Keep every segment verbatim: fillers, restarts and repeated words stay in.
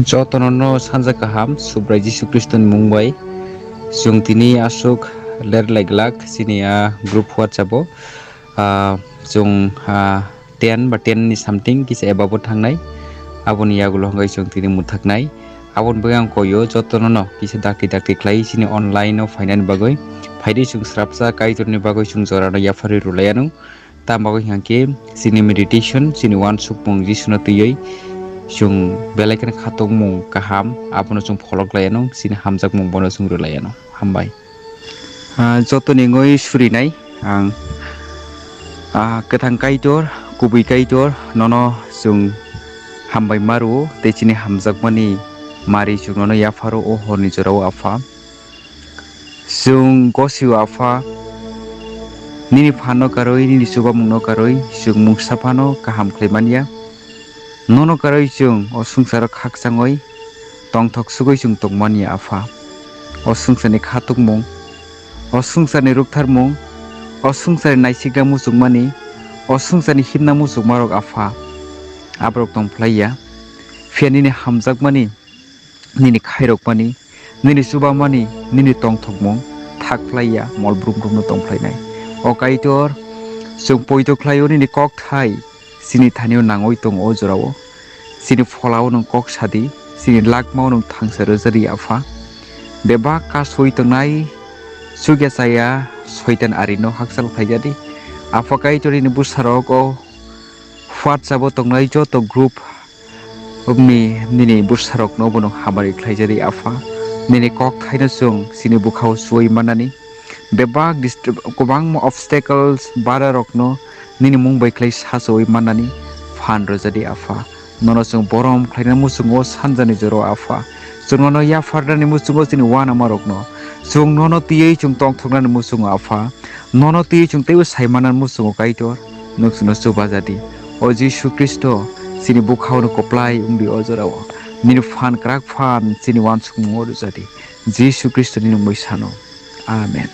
Jotono no sanja kaham, Subrai Jisu Khristo ni mung bai. Chwng tini aswk ler lai glak chini a group WhatsApp o. Ah, chwng, ah, ten ba ten ni something kisa above o thangnai. Aboni yagulo hwnkhe chwng tini mwthaknai. Aboni bagwi ang koyo jotono no kisa dakti dakti khlai chini online o phainani bagwi. Phaidi chwng srapsa Kaitorni bagwi chwng jorano yapharwi rwlai anw. Tamo bagwi hwnkhe chini meditation, chini uansukmung Jisuno twiwi chwng belai kheno khatungmung kaham, abono chwng pholok lai anw, chini hamjakmung bono chwng rwlai anw. Hambai. Ah, jotoni wngwi surinai ang, ah, kwthang Kaitor, kubui Kaitor, nono chwng hambai ma rwo, tei chini hamjakmani mari chwng nono yapharo o horni jorao, Apha. Chwng gosio, Apha, nini phanno karwi, nini chubamungno karwi, chwng mungsa phano kaham khlai man ya. Nono karwi chwng o swngcharo khakchangwi tongthok sugwi chwng tong man ya, Apha. O swngcharni khatungmung, o swngcharni rwktharmung, o swngcharni naisikna muchungmani, o swngcharni himna muchungmarok, Apha, aborok tong phlai ya. Phiya nini hamjakmani, nini khairokmani, nini chubamani, nini tongthokmung thak phlai ya, mol brum brumno tong phlainai. O Kaitor, chwng poito khlaio nini kokthai chini thanio nangwi tongo o jorao. Chini pholao nwng kok sadi, chini lakmao nwng thangsa rwjadi, Apha. Bebak kasui tongnai chukya chaya Soitan arino hakchal khlaijadi. Apha Kaitor, nini bwsarok o WhatsApp o tongnai joto group Bumni nini bwsarokno bono hamari khlaijadi, Apha. Nini kokthaino chwng chini bwkhao chuwi mannani, bebak dist-, kwbangma obstacles, badarokno nini mung bai khlai sachawi mannani phan rwjadi, Apha. Nono chwng borom khlaina muchungo sanjani joro, Apha. Chwng nono yapharnani muchungo chini uanamarokno. Chwng nono twiwi chwng tongthoknani muchungo, Apha. Nono twiwi chwng teibo sai mannani muchungo, Kaitor. Nwng chwngno chubajadi. O Jisu Khristo, chini bwkhaono kwplai wngdi o jorao. Nini phan kwrak phan chini uansukmungo rwjadi. Jisu Khristo nini mungwi sano. Amen.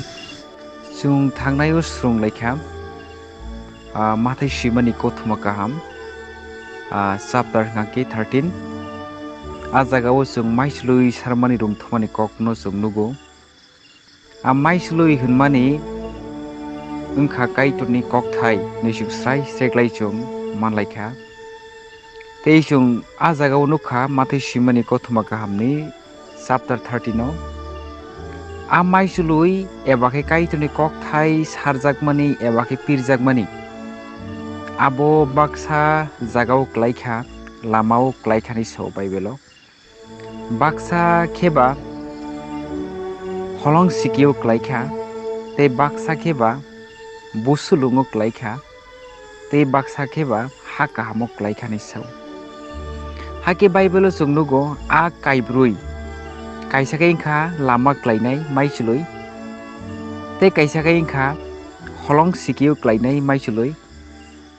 Chwng thangnaio swrwng laikha, ah, Mathai swimani kothoma kaham, ah, chapter hwnkha khe thirteen. A jagao chwng maichwlwi sarmani rwngthomani kokno chwng nugo. A maichwlwi hwnmani wngkha Kaitorni kokthai, hwnwi chwng srai srai khlai chwng manlaikha. Tei chwng a jagao nukha Mathai swimani kothoma kahamni chapter thirteen o. A maichwlwi eba khe Kaitorni kokthai sarjakmani eba khe pirjakmani, abo baksa jagao klaikha, lamao klaikhani sao Bible o. Baksa khe ba holong sikio klaikha, tei baksa khe ba busulungo klaikha, tei baksa khe ba ha kahamo klaikhani sao. Hakhe Bible o chwng nugo a kaibrwi, kaisa khe wngkha lama klainai maichwlwi, tei kaisa khe wngkha holong sikio klainai maichwlwi,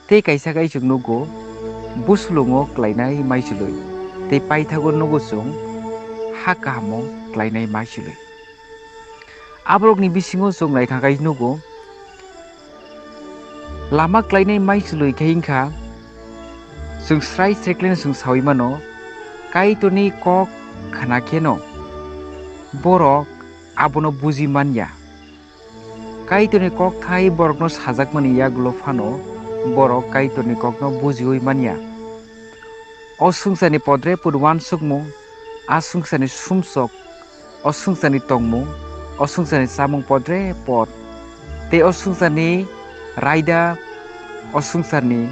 tei kaisa khe chwng nugo busulungo klainai maichwlwi, tei paithago nugo chwng ha kahamo klainai maichwlwi. Aborokni bisingo chwng naithang khai nugo, lama klainai maichwlwi khe wngkha, chwng srai srai khlaino chwng saui mano, Kaitorni kok khna kheno borok abono buji man ya. Kaitorni kokthai borokno sajakmani yagulo phano borok Kaitorni kokno bujiui man ya. O swngcharni podrepot uansukmung, a swngcharni sumsok, o swngcharni tongmung, o swngcharni chamung podrepot, tei o swngcharni raida, o swngcharni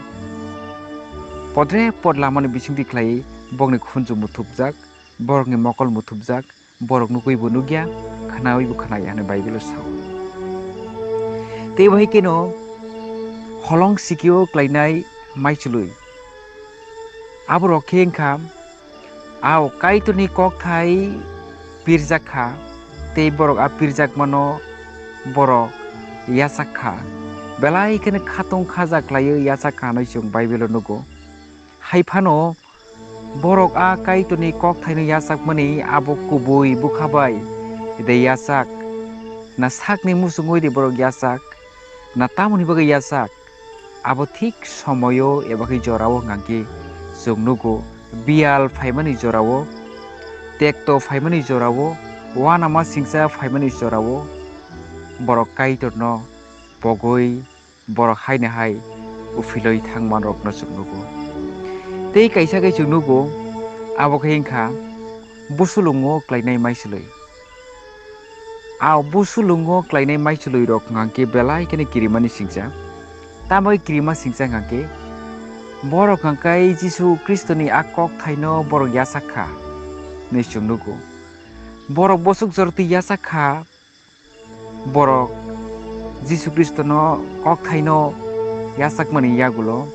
podrepot lamani bisingtwi khlaiwi bokni khunju muthubjak, borokni mokol muthubjak, borok nukwibo nukya, khnawibo khnaya hwnwi Bible-o sao. Tei bai kheno holong sikio klainai maichwlwi. Aborok khe wngkha, a Kaitorni kokthai pirjak kha, tei borok a pirjakmano borok yachak kha. Belai kheno khatung khaja khlaiwi yachak kha hwnwi chwng Bible-o nugo. Hai phano borok a Kaitorni kokthaino yachakmani abo kubui bwkha bai de yachak, na sakni muchungwi de borok yachak, na tamoni bagwi yachak, abo thik somoio eba khe jorao hwnkha khe chwng nugo, biyal phaimani jorao tekto phaimani jorao, uanama singcha phaimani jorao borok Kaitorno pogwi borok haino hai uphilwi thangmanrokno chwng nugo. Tei kaisa khe chwng nugo, abo khe wngkha busulungo klainai maichwlwi. A busulungo klainai maichwlwirok hwnkha khe belai kheno kirimani singcha. Tamo kirima singcha hwnkha khe, borok hwnkha khe Jisu Khristoni a kokthaino borok yachak kha hinwi chwng nugo. Borok bosok jorotwi yachak kha, borok Jisu Khristono kokthaino yachakmani yagulo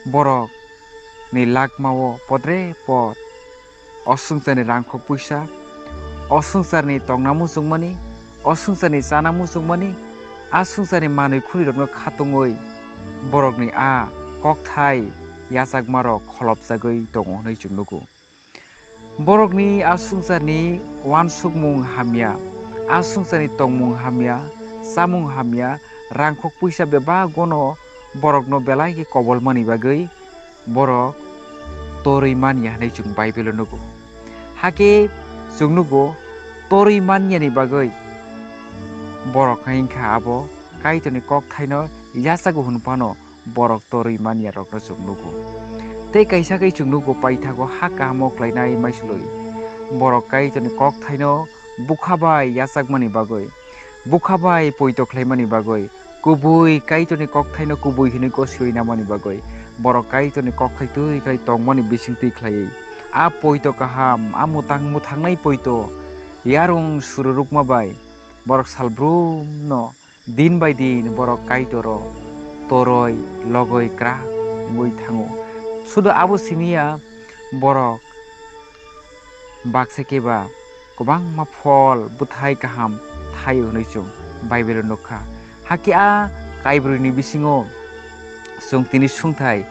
borokni lakmao podre pod o swngcharni rangkhok puisa, o swngcharni tongna muchungmani, o swngcharni chana muchungmani, a swngcharni manwi khunirokno khatungwi borokni a kokthai yachakmarok kholopjagwi tongo hwnwi chwng nugo. Borokni a swngcharni uansukmung hamya, a swngcharni tongmung hamya, chamung hamya, rangkhok puisa bebagono borokno belai khe kobolmani bagwi borok torwi manya hwnwi chwng Bible-o nugo. Hakhe chwng nugo, torwi manyani bagwi borok wngkha abo Kaitorni kokthaino yachago hwn phano borok torwi manyarokno chwng nugo. Tei kaisa khe chwng nugo, paithago ha kahamo klainai maichwlwi borok Kaitorni kokthaino bwkha bai yachakmani bagwi, bwkha bai poito khlaimani bagwi, kubui Kaitorni kokthaino kubui hwnwi gosiwi namani bagwi, borok Kaitorni kokthai twi khlai tongmani bising twi khlaiwi, a poito kaham, a mwtang mwthangnai poito yarwng sururukma bai borok salbrumno din bai din borok Kaitoro toroi logoi kwrak wngwi thango. Sudu abo simi ya, borok baksa khe ba kwbangma phol bwthai kaham thaio hwnwi chwng Bible-o nukha. Hakhe a kaibrwini bisingo chwng tini sungthai,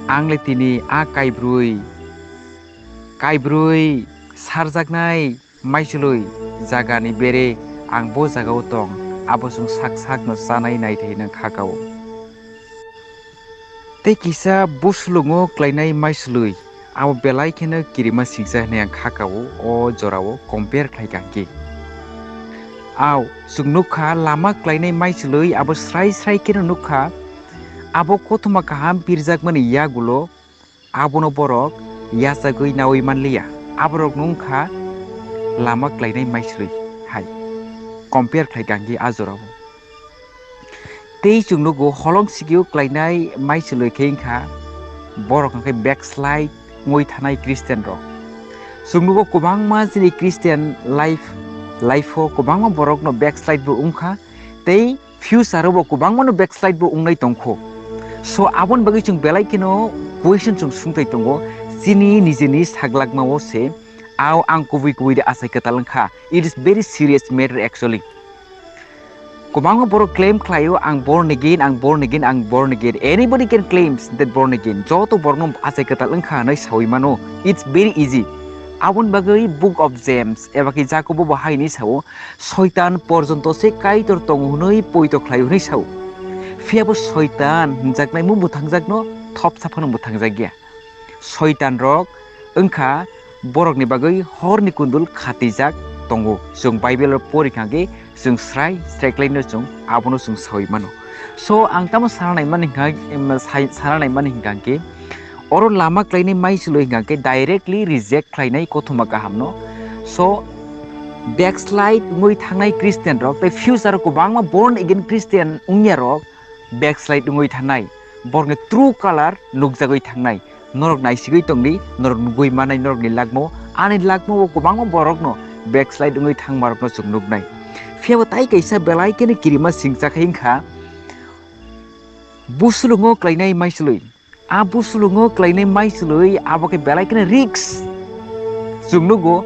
ang le tini a kaibrwi, kaibrwi sarjaknai maichwlwi jagani bere ang bo jagao tong, abo chwng sak sakno chanai naithai nang kha kao. Tei kisa busulungo klainai maichwlwi abo belai kheno kirima singcha hwnwi ang kha kao, o jorao compare khlai kha hwnkhe. Ao chwng nukha lama klainai maichwlwi abo srai srai kheno nukha, abo kothoma kaham pirjakmani yagulo abono borok yachagwi naui manliya. Aborok wngkha lama klainai maichwlwi hai compare khlai kha hwnkhe a jorao. Tei chwng nugo holong sigio klainai maichwlwi khe wngkha borok hwnkhe backslide wngwi thanai Christian rok. Chwng nugo kwbangma chini Christian life, life-o kwbangma borokno backslide bo wngkha tei future-o bo kwbangmano backslide bo wngnai tongkho. So, aboni bagwi chwng belai kheno question chwng sungthai tongo, chini nijeni saglakmao se, ao ang kubui kubui de achai kwtal wngkha. It is very serious matter actually. Kwbangma borok claim khlaio, "Ang born again, ang born again, ang born again." Anybody can claim that born again. Joto borokno achai kwtal wngkha hwnwi saui mano. It's very easy. Aboni bagwi Book of James eba khe Jakobo bo hai hwnwi sao, "Soitan porjonto se Kaitor tongo hwnwi poito khlai hwnwi sao." Phiya bo Soitan hwnjaknai mung bwthangjakno thopsa phano bwthangjak ya. Soitan rok wngkha borokni bagwi horni kundul khatijak tongo. Chwng Bible o pori kha khe chwng srai srai khlaino chwng abono chwng saui mano. So ang tamo sana naimani hwnkha, em, sai-, sana naimani hwnkha khe oro lama khlainai maichwlwi hwnkha khe directly reject khlainai kothoma kahamno. So backslide wngwi thangnai Christian rok tei future o kwbangma born again Christian wngya rok backslide wngwi thangnai. Borokni true color nukjagwi thangnai. Norok naisigwi tongdi, norok nugwi manai norokni lagmao. Ani lagmao kwbangma borokno backslide wngwi thangmarokno chwng nuknai. Phiyabo tai kaisa belai kheno kirima singcha khe wngkha, busulungo klainai maichwlwi. A busulungo klainai maichwlwi abo khe belai kheno risk. Chwng nugo,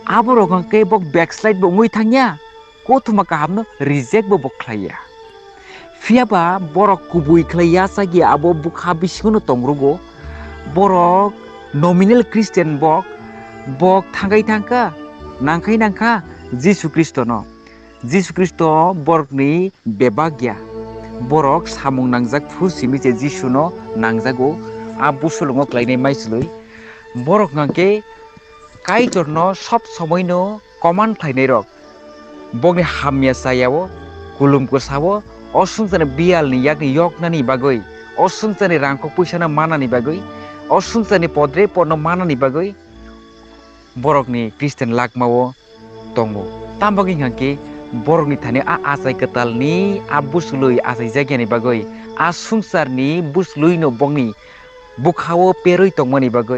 aborok hwnkhe bo backslide bo wngwi thangya, kothoma kahamno reject bo bo khlaiya. Phiyaba borok kubui khlai yachakya abo bwkha bisingono tongrugo. Borok nominal Christian bok, bok thangkai thangkha, nangkhai nangkha Jisu Khristono. Jisu Khristo borokni bebak ya. Borok samung nangjak phuru simi se Jisuno nangjago, a busulungo klainai maichwlwi. Borok hwnkhe Kaitorno sob somoino koman khlainairok, bokni hamya chayao, kulum kwsao, o swngcharni biyalni yakni yoknani bagwi, o swngcharni rangkok puisano manani bagwi, o swngcharni podre podno manani bagwi borokni Christian lakmao tongo. Tamo bagwi hwnkha khe borokni thani a achai kwtalni a bwswlwi achaijakya ni bagwi, a swngcharni bwswlwino bokni bwkhao perwi tongmani bagwi.